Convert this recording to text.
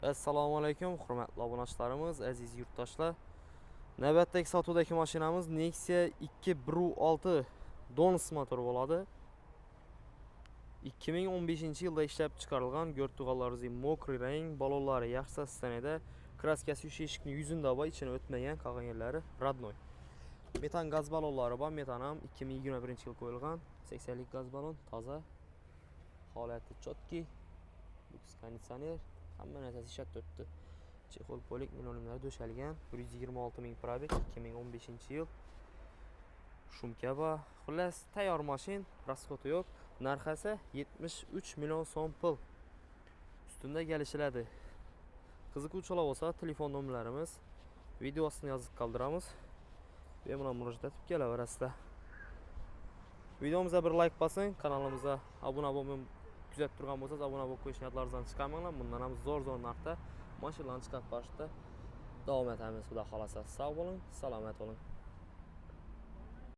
Assalomu alaykum, hurmatli obunachilarimiz, aziz yurtdoshlar. Navbatdagi sotuvdagi mashinamiz Nexia 2.6 Dons motori bo'ladi. 2015 yilda ishlab chiqarilgan, ko'rib turganlaringizdek мокрый rang, balonlari yaxshi состояние da, краска si shu eshikning yuzida bor, ichini o'tmagan, qolgan yerlari родной. Metan gaz balonlari bor, metan ham 2021 yil qo'yilgan, 80 lik gaz balon, toza. Holati чёткий, люкс konditsioner, hamma narsasi ishlab turibdi. Чехол polik linoleumlari to'shalgan, 126 ming пробег, 2015 yil. Шумка bor. Xullas, tayyor mashin, расход i yo'q. Narxi esa 73 million so'm pul. Ustunda kelishiladi. Qiziquvchilar bo'lsa, telefon nomerlarimiz video ostida yozib qoldiramiz. Bemalol murojaat etib kelaverasizlar. Videomizga bir like bosing, kanalimizga obuna bo'lmay kuzatib turgan bo'lsangiz, obuna bo'lib qo'yishni yodlaringizdan chiqarmanglar. Bundan ham zo'r-zo'r narxda mashinalarni chiqarib borishda davom etamiz, xudo xolasa. Sog' bo'ling, salomat bo'ling.